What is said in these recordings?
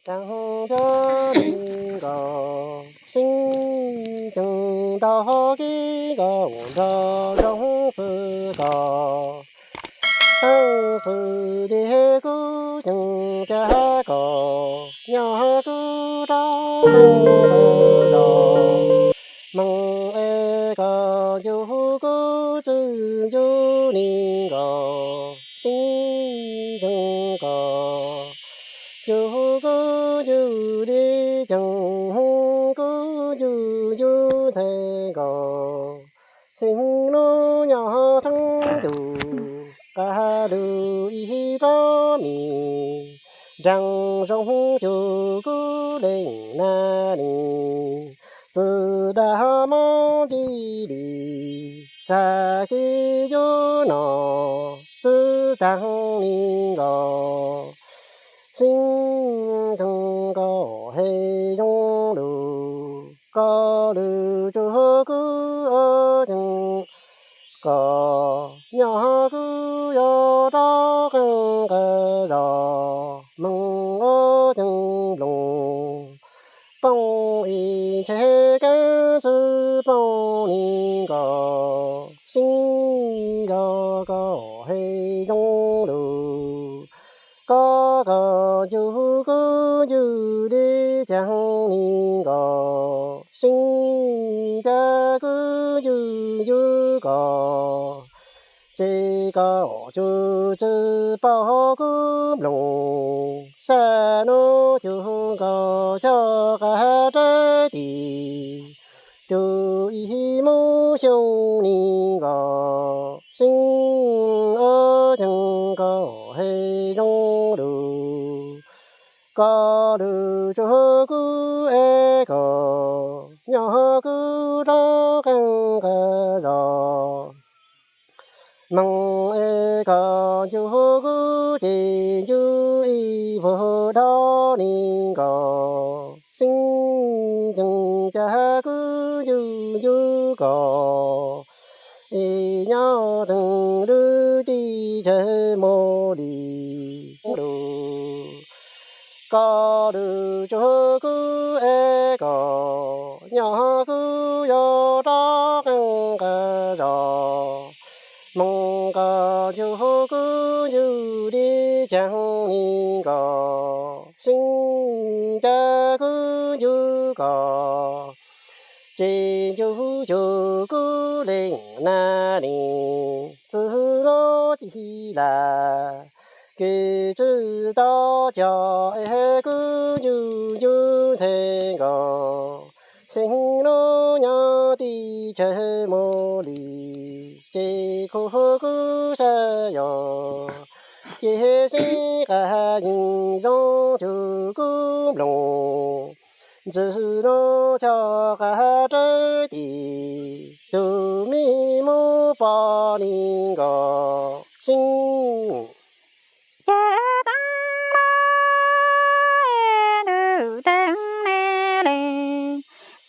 Tsav nco li nkaus, xeeb ceev ntaug kev nkaus nrog zoo xwb kos. Teeb xwm li kuv ceev cas kos, nyob kuv rov qeej qw zos. Moog es kos ncu kuv tsi ncu li nkaus, xeeb ceev kos ncu kuv ncu li ceev, kuv ncu ncu ntxhais nkaus. Xeeb hnub nyob theej tus, qab lug ib rab mis, nraag zoo cuag kuv leej nab li. Txwm dag mob nti li, txag kev yuav no tsi taag li nkaus. Xeeb ceev kos hais zoo lug, kos lug cuag kuv ua ceev kos, nyob kuv yuav rov qeej qw zos. Moog ua ceev nploos, poob ib ntshe keeb tsi poob li nkaus. Xeeb nco kos hais zoo lug, kos kos ncu kuv ncu li caag li nkaus. Xeeb ca kuv ncu ncu kos, ces kos cuag tsi paub kuv nploos. Sab nub cuag kos coj qab rawv tis, cuag ib mus xyoo li nkaus. Xeeb ua ceev kos hais zoo lug, kos lug cuag kuv es kos, nyob kuv rov qeej qw zos. Moog es kos ncu kuv ces ncu ib vuag dlhau li nkaus. Xeeb ceev cas kuv ncu ncu kos, es nyob teev lub teb chaws Mos Lis lug. Kos lug cuag kuv es kos, nyob kuv yuav rov qeej qw zos. Moog kos ncu kuv ncu li caag li nkaus. Xeeb ca kuv ncu kos, ces ncu cuag kuv leej nab li. Txwm lub cim lawm, kev tsi tau cog es kuv ncu ncu ntxhais nkaus. Xeeb hnub nyob teb chaws Mos Lis, ces kuv kuv sab yos, ces xeeb qab yeej zoo cuag kuv nploos. Ntsis no coj qab rawv tis, tug me mus pom li nkaus. Xeeb ces teeb no ntug teeb ne li,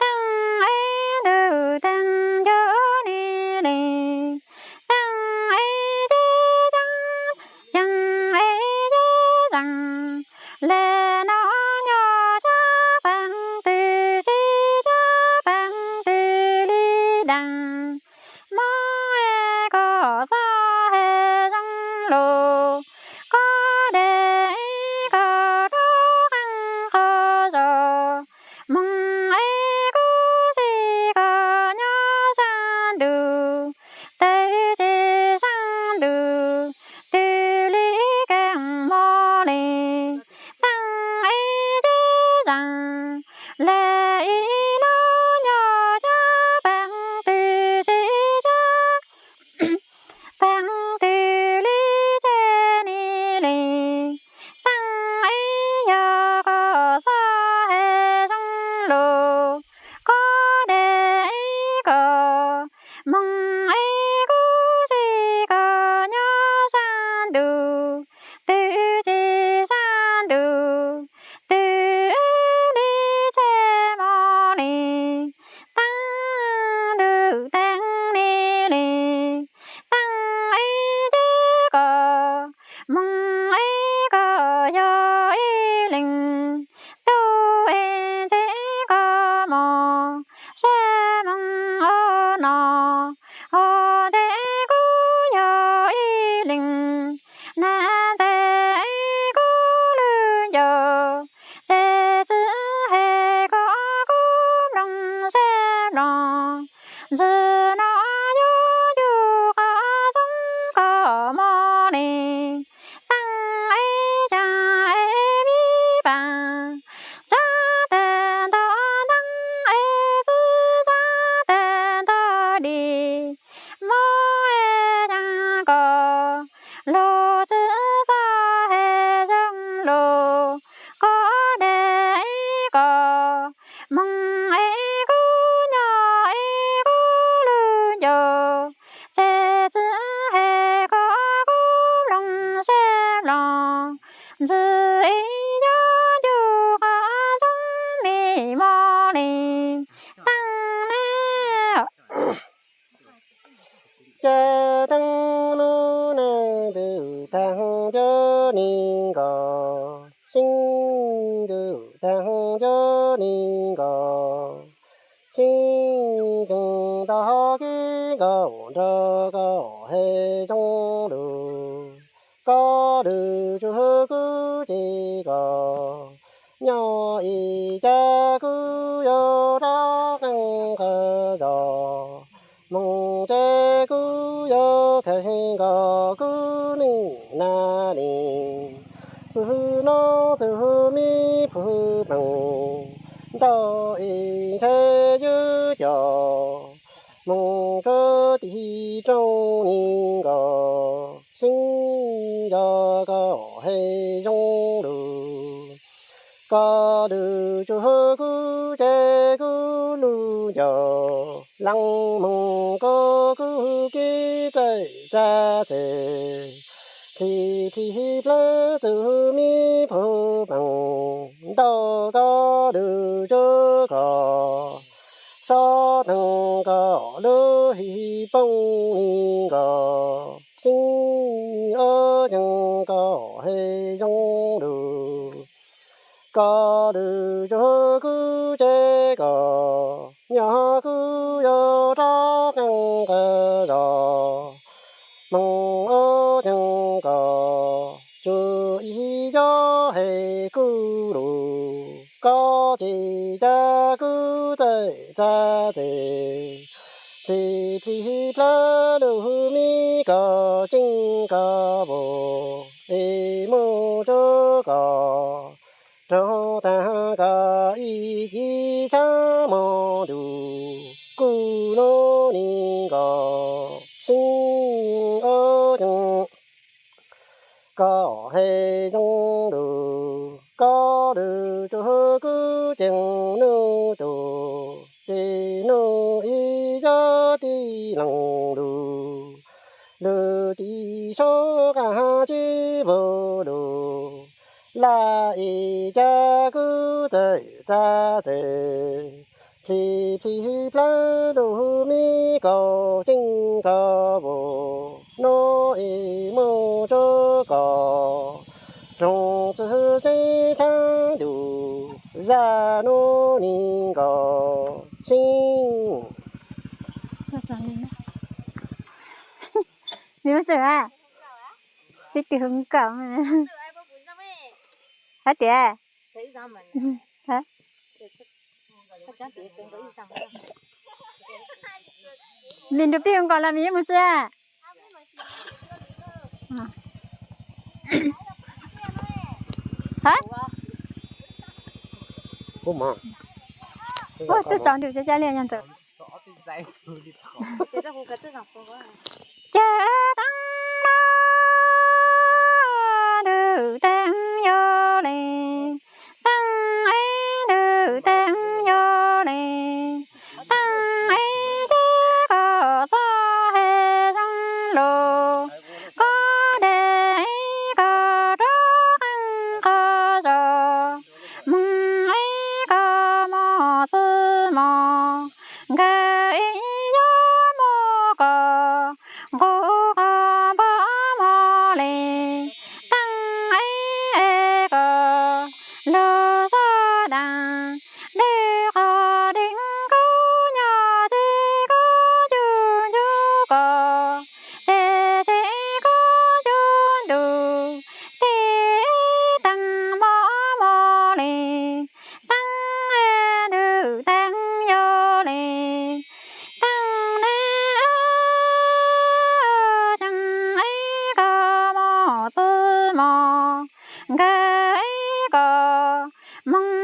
teeb es ntug teeb ncu ni li, teeb es ces yeej, yeej es ces zeeg. Le no nyob cov peev twg tsis cov peev twg li dees, mob es kos xob hais zoo lug. Moog es kuv nyob es kuv lug ncaus, ces tsi hais koj kuv mloog sab los, ntsis ib yog ncu qhov ntsoog mi mos li taag na. Ces taag nub ne ntws taag ncu ni nkaus, sib ntws taag ncu ni nkaus, sib ntws tau kib nkaus nrug koj hais zoo lug. Koj lug tsuag kuv ces koj nyob ib cag kuv yuav rov qeej qab zos. Moog ces kuv yuav khaws nkaus kuv neej na li. Txug nub txug me puj peem, ntau ib ntshe yuav coj moog rua tim rooj ni nkaus, sib nco koj hais zoo lug. Koj lug tsuag kuv ces kuv lug ncaus, laaj moog koj kuv kev txawj txav txawj, plhis plhis plawg txug me puj peem, ntau koj lug tsuag koj, sob teeg koj lug hib poob ni nkaus, sib ob ceeg koj hais zoo lug. Koj lug tsuag kuv ces koj nyob kuv yuav rov qeej qab zos. Moog ob ceeg koj tsuag ib yog hais kuv lug, koj ces caj kuv txawj txav txawj, plhis plhis plawg lug me koj ceeb koj vos, es moog tsuag koj roog taag koj ib ci tshaav mog ntuj, kuv nub ni nkaus sib ob ceeg koj hais zoo lug. Koj lug tsuag kuv ces nub tug ces nub ib yog tij laug lug, lug tim sob qab tsi vog lug, laj ib caj kuv txawj txav txawj, plhis plhis plawg lug me koj ceeb koj vos, nub es moog tsuag koj roog txug ceeb tshaav ntuj, zaj nub ni nkaus sib. Nws muaj tseeb, ib tug hu nkaus hab tias, me nrug peb hu nkaus los me yuav moog tsi? Hab, ua tub tsaus ntuj caj caj li yog ntxawm. Ces taag no ntug teeb yuav le, taag ib ntug teeb yuav le, taag ib ceg koj xob hais zoo lug, koj deg ib koj rov qeej qab zos, moog ib koj mos txwb mos, nkawd ib yog mos koj nqus qhov npog mos le, taag ib es koj lug xob daag, dej qhov dej kuv nyob ces kuv cug ncu koj, ces ces kuv cug ntuj, tij taag mos mos le, taag ntug taag yuav le, taag ne ceeb ib koj mos txwb mos, nkawd ib koj moog